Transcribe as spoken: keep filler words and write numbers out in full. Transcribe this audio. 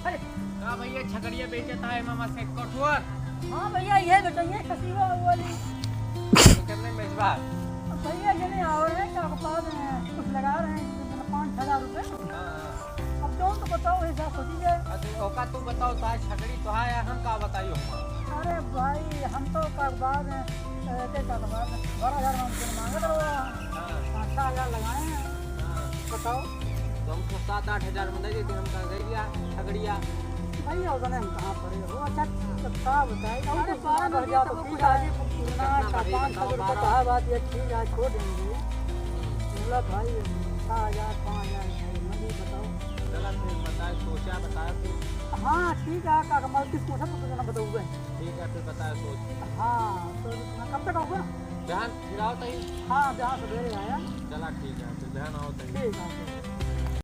अरे। का भैया छकड़िया बेचत है मामा से कठुअर? हाँ भैया, ये बेचेंगे खसीवा वाली। कितने में बेचबा? अब भैया ये नहीं आ रहे हैं, क्या बता रहे हैं, कुछ लगा रहे हैं, पाँच छः हज़ार रुपये। हाँ, हाँ। अब तुम तो बताओ, ऐसा सोचिए। अरे ओका तू बताओ, तार छकड़ी तो है, हम का बताई हम? अरे भाई, हम तो कागबाज हैं, ए, के कागबाज हैं? बारह हज़ार हम तुम मांगे तो हाँ। पाँच छः हज़ार लगाए हैं। हाँ। बताओ। तो हमको सात आठ हज़ार में दे देते, हम कह गई या छकड़िया। भैया, उतने हम कहाँ पड़े हो? अच्छा, तो का बताए? अरे, बारह हज़ार तो कुछ आगे कुछ ना, कितना का बढ़ेगा, पाँच सौ रुपये बताओ। कहा बात, ये ठीक है, छोड़ देंगे। बोला भाई, छः हज़ार, पाँच हज़ार भाई, मैं भी बताओ। चला फिर बताए, सोचा बताए फिर। हाँ, ठीक है, का कमाल किस मौसम को तुमने बताऊँगा? ठीक है, फिर बताए सोच। हाँ, तो कब तक आऊँगा? बिहान फिर आओ तही। हाँ, बिहान सवेरे आया। चला ठीक है, फिर बिहान आओ तही। ठीक है।